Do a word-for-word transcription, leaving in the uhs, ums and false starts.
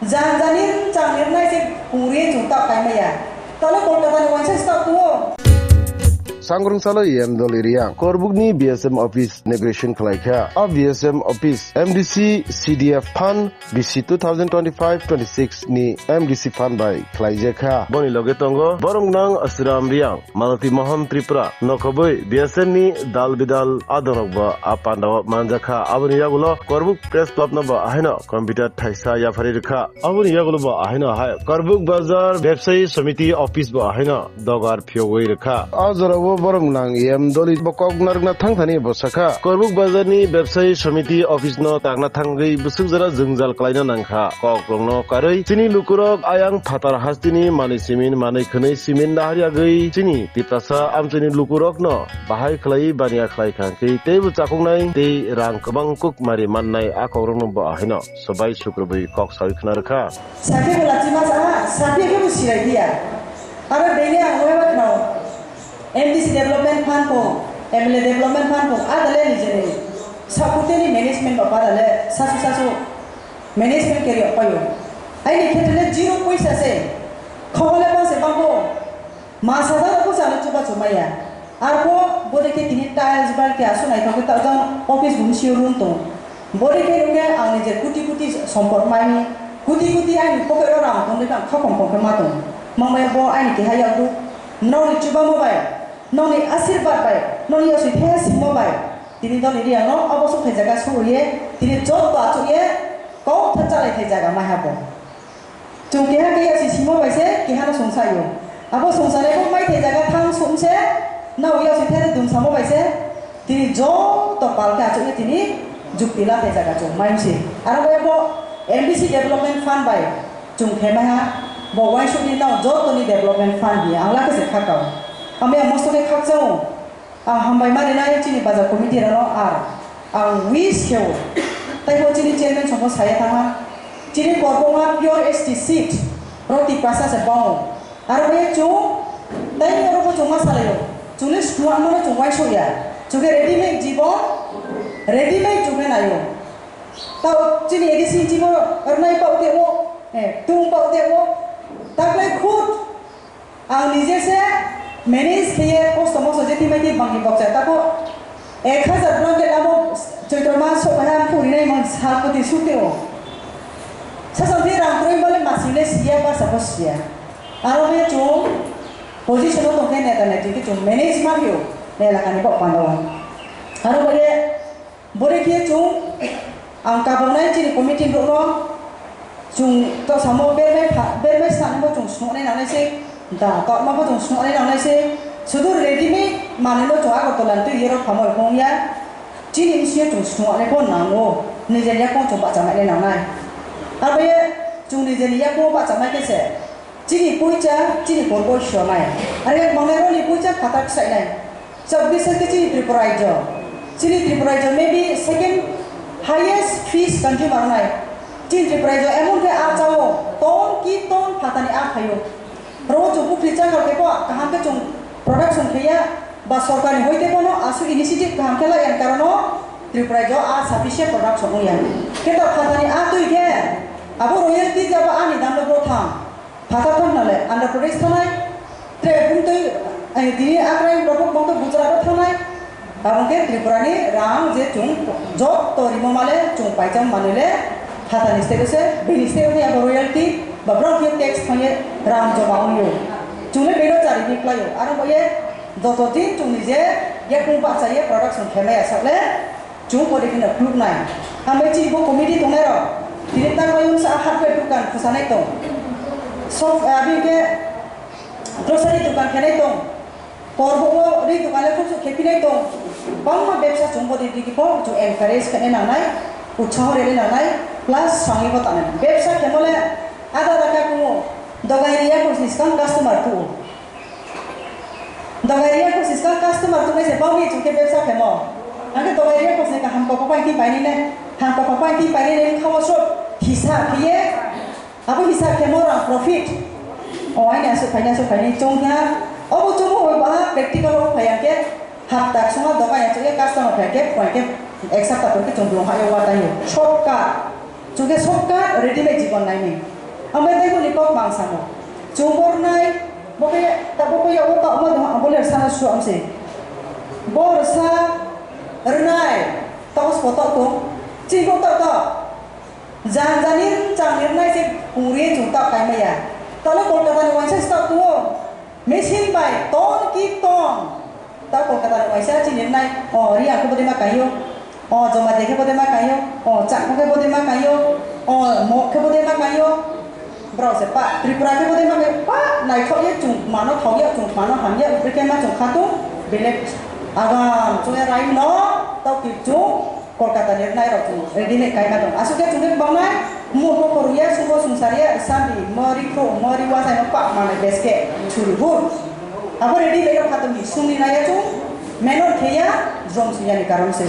Jang jani chang nirnai se pungri chwng tak kai maya. Tole Kolkata ni waisa stop tuo. Sangrung salo E M Doli Riang. Korbuk ni B S M office inauguration khlai kha. A B S M office M D C C D F fund B C two thousand twenty-five twenty-six ni M D C fund bai khlai je kha. Boni loge tongo Borong nang Asram Riang. Malati Mohan Tripura, nokhobwi B S N ni dal bidal adongrokbo a pandao manjakha. Aboni yagulo Korbuk Press Club no bo ahaino computer thaisa yapharwi rwkha. Aboni yagulo bo ahaino hai Korbuk Bazar Bebsayi Samiti office bo ahaino dogar phiyogwi rwkha. A jorao borok nang E M Doli bo kok narwkna thangthani bo sakha. Korbuk Bazar ni Bebsayi Samiti office no tangna thangwi bwswk jora jwngjal klaina nangkha. Kok rokno karwi chini lukurok ayang phatar hasteni manwi simin manwi khwnwi simin naharya gwi chini Tiprasa amchaini lukurokno bahai khlaiwi baniya khlai kha hwnkhe teibo chakuknai tei rang kwbang kuk mari mannai a kokrokno bo ahaino swbai sukrubwi kok sawi khna rwkha. Sakhe bo lachima sa, sakhe khe bo sirai dia. Aro daily ang waiba khnao. M D C development fund pho, M L A development fund pho, a dale nijeni. Sakuteni management ba pa dale sasu sasu. Management khe riyok paio. Aini khetre le zero poisa se. Khawale bang se bangbo. Masa da ko sa chuba chumaya. Arko bode khe tini tiles bar khe asu naithok khe ta jang office bung sio room tong. Bode khe rung khe ang nije kuti kuti sompot mai. Kuti kuti aini pocket ro rang tong de kha khokong khokong ma tong. Mamaya bo aini khe haya du. Noni chuba mo bai. Noni asirbat bai. Noni asui thaya simo bai. Tini doni riya no obo sok thai jaga su ye. Tini jot ba chu ye. Kok tha chalai thai jaga mai habo. Chwng keha keya se simo bai se keha no songsa yo. Abo songsa le bo mai thai jaga thang sum se na uya se thai dum samo bai se tini joto pal khe achuk tini jukti la thai jaga chwng mai se. Aro bo bo M D C development fund bai chwng khe mai ha bo waisuk ni na joto ni development fund hi ang la khe se kha kau. Amo ya mosto khe khak chao. Ang hambai mani nai chini bazar committee rano ar ang wish kheo. Taibo chini chairman songkho saya thangha. Chini korbongma pure S T seat roti prasa se bong. Aro be chung tai oro bo chung ma salayo. Chungni snuang mano chung wai soya. Chungke ready made jibon, ready made chungke nayo. Tao chini A D C chimo rnai pao tebo, eh, tung pao tebo. Taklai khut Ang nije se manage kheye kosto mosto je thimai thim bangni boksa tako ek hazar blanket abo choitro mas sok hai ang puri nai mon sal poti sute o. Sasang thai rang kroi bole masing le siya barsa bo siya. Aro be chung position o tongkhe neta neti khe chung manage ma phio ne elaka ni bok pando. Aro bole Bore khe chung ang kabongnai chini committee rokno chung to samo bermai pha, bermai sanamo chung sunoknai nangnai se da, totmabo chung sunoknai nangnai se, sudur readymade manwino chung Agartala ni twi yerok phamo rok wngya, chini bwskango chung sunoknai pho nango, nijeni yakung chung bahcha mainai nangnai. Abo ye chung nijeni yakung bahcha mai khe se, Chini poicha, chini korbo sonai. Are mangnai roni poicha khatak sainai. Chobbish ke chini Tripura rajyo. Chini Tripura rajyo maybe second highest fish consumer nai. Chini Tripura rajyo emon ke a chao, ton ki ton phatani a phaio. Ro chung pukri chakal ke po kaham ke chung production kheya, ba sorkar ni hoite bono asu initiative kaham khe lai yang karano Tripura rajyo a sufficient production ongya. Khe ta phatani a twi khe abo royalty jaba ani dam no bro thang. Phatar thang nale Andhra Pradesh thanai, tre bumtwi, eh, tini akrai rok bumtwi Gujarat o thanai. Abang khe Tripura ni rang je chung jot to rimo male chung paijam manile phatani state o se, bini state o khe abo royalty ba brok khe tax thangye rang joma ongyo. Chung le beno chari ni klaio. Aro bo ye joto din chung ni je yakung bahcha ye production khe maya sakle, Chung pore kheno khuluknai. Hambai chini bo committee tongnai rok. Tini tangmani wngsa hardware dukan khwsanai tong. Sof, ah, abini khe grocery dukan khenai tong. Korbo o ri dukan le khuksu khepinai tong. Bangma bebsa chung bo digi kho chung encourage khenai nangnai. Utsaho rwnai nangnai. Plus sangwi bo tangnai. Bebsa khemo le ada raka kumo. Dogai riya khosni skang customer tu. Dogai riya kho siska customer tunai se bangwi chwng khe bebsa khemo. Ang khe dogai riya kho se kaham kok papai ti painai ne, ham kok papai ti painai ne khawa sok hisab khiye. Abo hisab khemo rang profit. O aini asuk khaini asuk khaini chwng kha. Obo chwng hoi ba practical o phai ang khe hapta swnga dogai ya chwng khe customer phai khe phai khe ek sapta pore khe chwng blong ha yo wa tai yo. Shortcut. Chwng khe shortcut readymade jibon naini. Ang bai tei boni kok mang samo. Chwng bo rwnai, bo khe ta bo khe yago ta ma dong, ang bo ler sana su ang se. Bo rwsa rwnai, ta bo spo ta ko. Chini bo ta ta. Jan jani chang ni rwnai se puri chwng ta kai maya. Ta le Kolkata ni waisa sta tuo. Machine bai ton ki ton. Ta Kolkata ni waisa chini nai. O Riya khe bodima kaio. O Jamatia khe bodima kaio. O Chakma khe bodima kaio. O Mok khe bodima kaio. Brao se pa Tripura khe bodima kaio. Pa nai khao ye chung mano khao ye chung mano ham ye upri khe ma chung khatung. Belek agam chung ya rai no. Tao ki chung. Kolkata ni nai rok chung ready ni kaima tong. Asuk ya chung bang nai, mo mo koru ya, subo sungsar ya, sambi, mo ri kro, mo ri wasai, mo pak manai beske, churi hur. Abo ready bai rok khatung ni sung ni nai ya chung, menor khe ya, jom sung ya ni karon se.